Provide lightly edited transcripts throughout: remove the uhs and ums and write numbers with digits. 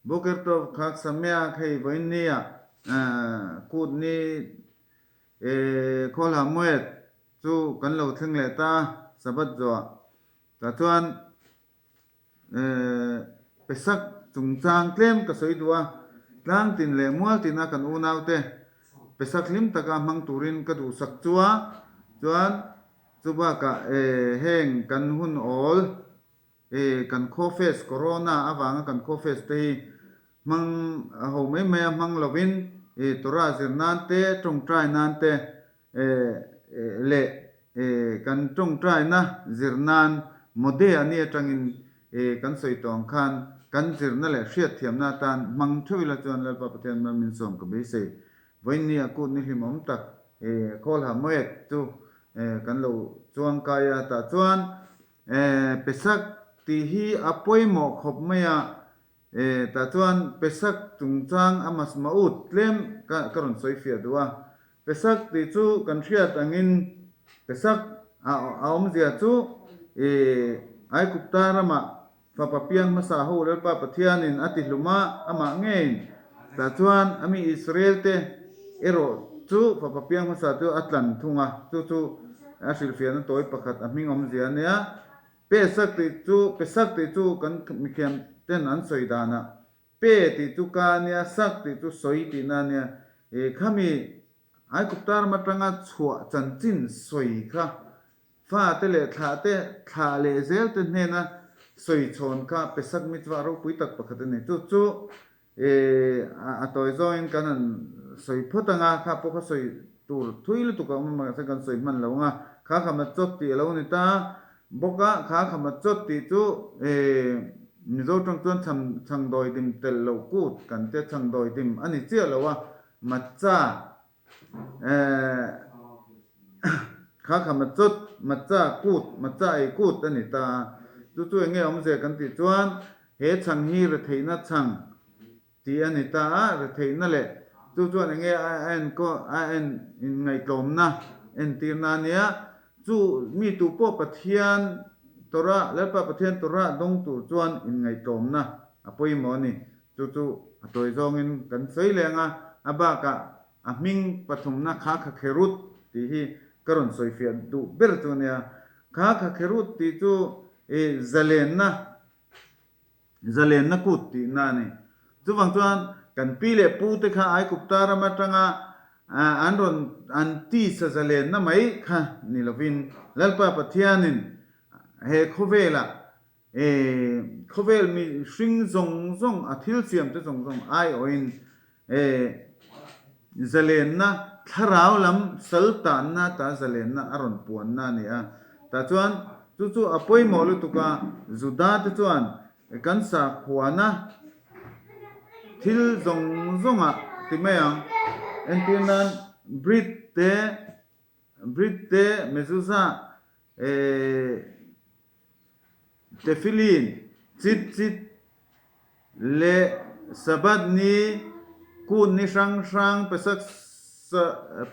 Boker Tov Chag Sameach hei vawiin nia kut ni Chol HaMoed chu kan lo thleng leh ta Sabbath zawhah tah chuan Pesach chungchang tlem ka sawi duh a, tlang tin leh mual tina kan unaute Pesach hlim taka hmang turin ka duhsak chu a, chuan chubakah heng kan hun awl kan khawfes Corona avanga kan khawfes te hi hmang ho mai mai a hmang lovin Torah zir nan te tawngtai nan te leh kan tawngtaina zir nan Mode a ni atangin kan sawi tawh ang khan kan zirna leh hriatthiamna atan hmang theuh ila chuan Lalpa Pathian mal min sawm ka beisei. Vawiin ni a kut ni hlimawm tak Chol HaMoed chu kan lo chuangkai a tah chuan Pesach tih hi a pawimawh khawp mai a, tah chuan Pesach chungchang a masmaut tlem ka rawn sawi fiah duh a. Pesach tih chu kan hriat angin Pesach a awmzia chu Aigupta ramah fapa piang hmasa ho Lalpa Pathianin a ti hlum a, amah ngeiin tah chuan a mi Israel te erawh chu fapa piang hmasa chu a tlan thung a, chu chu a hrilhfiahna tawi pakhat a hming awmzia a nia. Pesach tih chu Pesach tih chu kan mithiam ten an sawi danah Pe tih chu ka a nia, sak tih chu sawi tihna a nia. I khami Aigupta ram atanga chhuah chanchin sawi kha fate leh thlahte, thlah leh zelte hnena sawi chhawn kha Pesach mitzvah ropui tak pakhat a ni. Chu chu a tawi zawngin kan han sawi phawt ang a, kha pawh kha sawi tur thui lutuk a awm a, mahse kan sawi hman lo ang a. Kha khamat chawt tih a lo ni ta a. Bawk a, kha khamat chawt tih chu Mizo tawng chuan chhang chhangdawi dim telh loh kut kan tia chhangdawi dim a ni chiah lo a, matcha kha khamat chawt matcha kut matcha ei kut a ni ta a. Chu chu eng nge awmzia kan tih chuan he chhang hi retheihna chhang Tih a ni ta a, retheihna leh chu chuan eng nge a enkawl a en inngaihtlawmna entirna a nia. Chu mi tu pawh Pathian Torah, Lalpa Pathian Torah dawng tur chuan inngaihtlawmna a pawimawh a ni. Chu chu a tawi zawngin kan sawi leng a, a bakah a hming pathumna kha kha kherut tih hi ka rawn sawifiah duh ber chu a nia. Kha kha kherut tih chu i zalenna Zalenna kut tihna a ni. Chuvang chuan kan pi leh pu te kha Aigupta ram atanga an rawn an tisa zalenna mai kha ni lovin Lalpa Pathianin he khawvelah khawvel mihring zawng zawng a thil siam te zawng zawng aiawhin Zalenna, thlarau lam sal tanna ta zalenna a rawn puanna a ni a. Tah chuan chu chu a pawimawh lutuk a, Juda te chuan kan sakhuana thil zawng zawngah ti mai ang. Entir nan Brit te, Brit te, Mezuzah, Tefillin, chit chit leh Sabbath ni, kut ni hrang hrang, Pesach,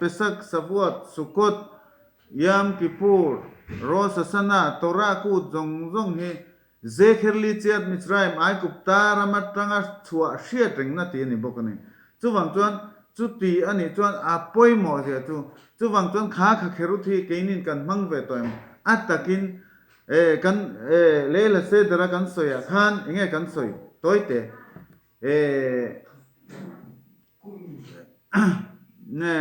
Pesach, Shavuot, Sukkot, Yom Kippur, Rosh Hashanah, Torah kut zawng zawng hi Zecher Lichiat Mitzrayim, Aigupta ram atanga chhuah hriat rengna tih a ni bawk a ni. Chuvang chuan chuti a nih chuan a pawimawh zia chu, chuvang chuan kha kha kherut hi keinin kan hmang ve tawh em? A takin E, kan, e, Leila Seder-a kan sawiah khan eng nge kan sawi tawi teh? E, ne,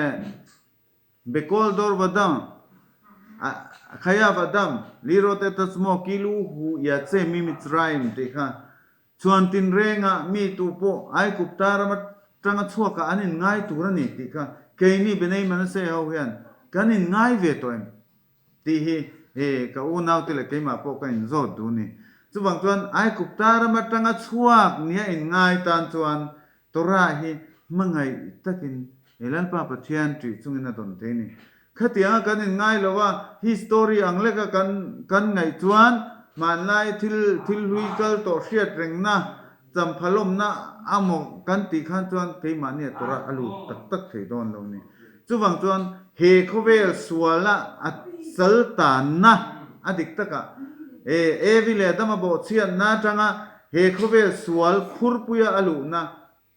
Bekol dor vadam, a, Khayav Adam, lirot et atzmo kilu hu yatse mi Mitzrayim tih kha chhuan tinrengah mi tu pawh Aigupta ram atanga chhuakah an inngai tur a ni tih kha keini Benei Manasseh ho hian kan inngai ve tawh em? Tih hi he ka unaute leh keimah pawh ka inzawt duh ni. Chuvang chuan Aigupta ram atanga chhuak nia inngai tan chuan Torah hi hmangaih takin he Lalpa Pathian ṭih chungin a dawn thei ni. Khatianga kan inngai lo a, history ang leka kan kan ngaih chuan hmanlai thil thil hlui kal tawh hriat rengna Champhalawmna a maw kan tih khan chuan keimahnia Torah a lut tak tak thei dawn lo ni. Chuvang chuan he khawvel suala a chal tanna a dik takah e Evi leh Adama bawhchhiatna atanga he khawvel sual khurpuia a luhna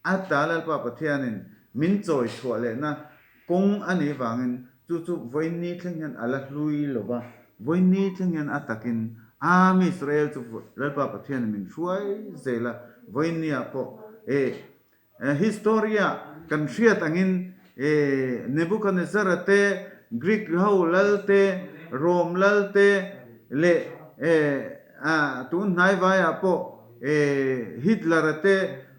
ata Lalpa Pathianin min chawi chhuah lehna kawng a nih vangin chu chu vawiinni thleng hian a la hlui lo va, vawiinni thleng hian a takin Am Israel chu Lalpa Pathianin min hruai zel a, vawiinniah pawh e History-ah kan hriat angin Nebuchadnezzar-a te, Greek ho lal te, Rome lal te leh tun hnai vaiah pawh Hitler-a te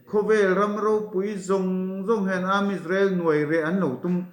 khawvel ram ropui zawng zawng hian Am Israel nuai reh an lo tum.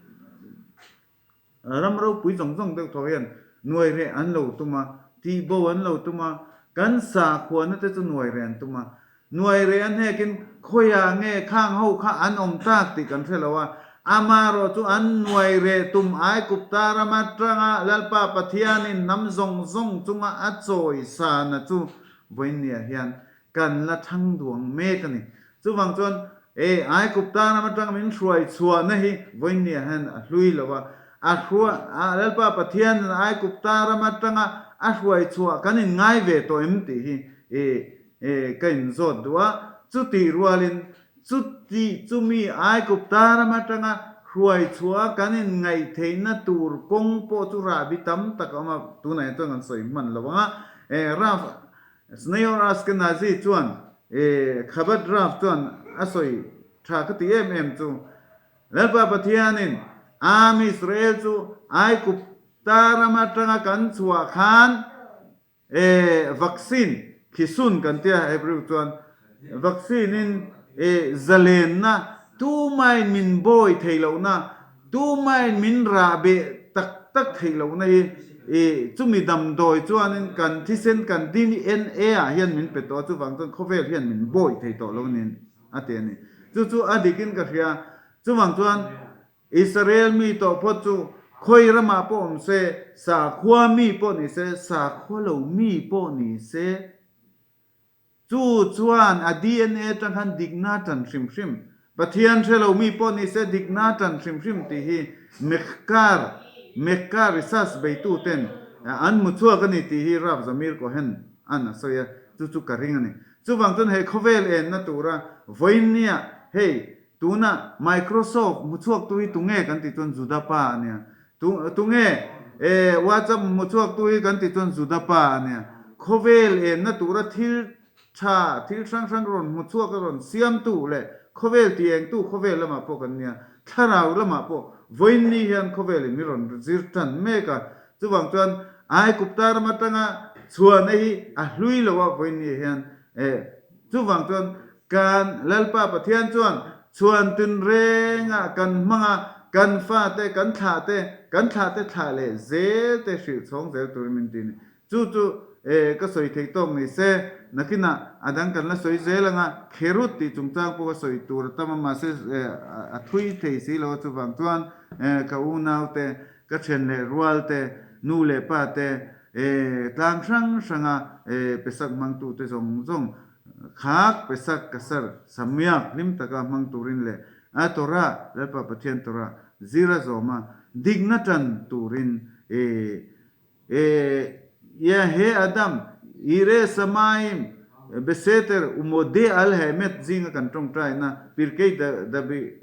Ram ropui zawng zawng deuh tho hian nuai reh an lo tum a, tihbo an lo tum a, kan sakhuana te chu nuai reh an tum a. Nuai reh a hnekin khawiah nge khang ho kha an awm tak tih kan hre lo a, amaherawh chu an nuai reh tum Aigupta ram atanga Lalpa Pathianin hnam zawng zawng chunga a chawi sana chu vawiinniah hian kan la thang duang mek a ni. Chuvang chuan, e, Aigupta ram atanga min hruai chhuahna hi vawiinniah hian a hlui lo a, a hruai, a, Lalpa Pathianin Aigupta ram atanga a hruai chhuah kan inngai ve tawh em tih hi, e, e, ka inzawt duh a. Chutih rualin, chuti chumi Aigupta ram atanga hruai chhuah kan inngaih theihna tur kawng pawh chu rahbi tam tak a awm a, tunah hian chuan kan sawi hman lo ang a, e, Raf, Sneor Ashkenazi chuan Chabad Rav chuan a sawi tha ka ti em em chu, Lalpa Pathianin Am Israel chu Aigupta ram atanga kan chhuah khan vaccine, khisun kan tia Hebrew chuan, vaccine in zalenna tumain min bawi thei lohna, Tumain min rah beh tak tak theih lohna hi i chumi damdawi chuanin kan thisen kan DNA ah hian min pe tawh a, chuvang chuan khawvel hian min bawih thei tawh lo niin a ti a ni. Chu chu a dikin ka hria. Chuvang chuan Israel mi tawh phawt chu khawi ramah pawh awm se, sakhua mi pawh ni se, sakhua lo mi pawh ni se, Chu chuan a DNA atang khan dikna tan hrim hrim, Pathian hre lo mi pawh ni se dikna tan hrim hrim tih hi Mekar, Mekka research beitu ten an hmu chhuak a ni tih hi Rav Zamir Cohen an a sawi a, chu chu ka ring a ni. Chuvang chuan he khawvel enna tura vawiinnia hei tuna Microsoft hmu chhuaktu hi tunge kan tih chuan Juda pa a nia. Tu, tunge e WhatsApp hmu chhuaktu hi kan tih chuan Juda pa a nia. Khawvel enna tura thil tha, thil hrang hrang rawn hmu chhuak a rawn siamtu leh khawvel ti engtu khawvel lamah pawh kan nia. Thlarau lamah pawh vawiinni hian khawvelin mi rawn zir tan mek a. Chuvang chuan Aigupta ram atanga chhuahna hi a hlui lo a vawiinni hian e. Chuvang chuan Kan Lalpa Pathian chuan chhuan tinrengah kan hmang a, kan fate, kan thlahte, kan thlahte thlah leh zel te hrilh chhawng zel turin min ti a ni. Chu chu e ka sawi theih tawk ni se, nakinah a dang kan la sawi zel ang a, Kherut tih chungchang pawh ka sawi tur a tam a, mahse a thui thei si lo a, chuvang chuan ka unaute, ka thian leh rualte, nu leh pate, e tlang hrang hranga e pesak hmangtute zawng zawng Khak Pesach Kasar Samiak hlim taka hmang turin leh a Torah, Lalpa Pathian Torah, zir a zawm a, dikna tan turin e e Yaheh Adam, Yireh Samaim, Beseter Umodeh Al Haemet zinga kan tawngtaina Pirkei Dabi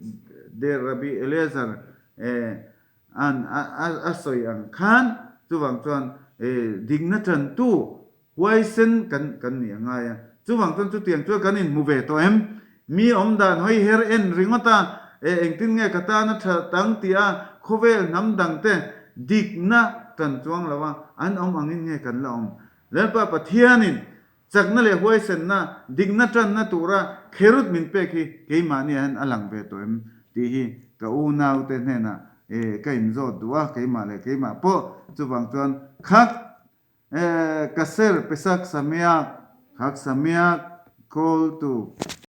de Rabbi Eleazar e an a sawi ang khan chuvang chuan e dikna tantu Huaisen kan kan nih a ngai a. Chuvang chuan chutiang chuan kan inhmu ve tawh em? Mi awm dan hawi her en ringawt a, e engtin nge ka tan a tha tang tih a khawvel hnam dang te dikna tan chuang lo a, an awm angin nge kan la awm? Lalpa Pathianin chakna leh huaisenna, dikna tanna tura kherut min pek hi keimahniah hian a lang ve tawh em? tih hi ka unaute hnenah e ka inzawt duh a, keimah leh keimah pawh chuvang chuan khak Kasher Pesach Sameach Chag Sameach Kol Tov.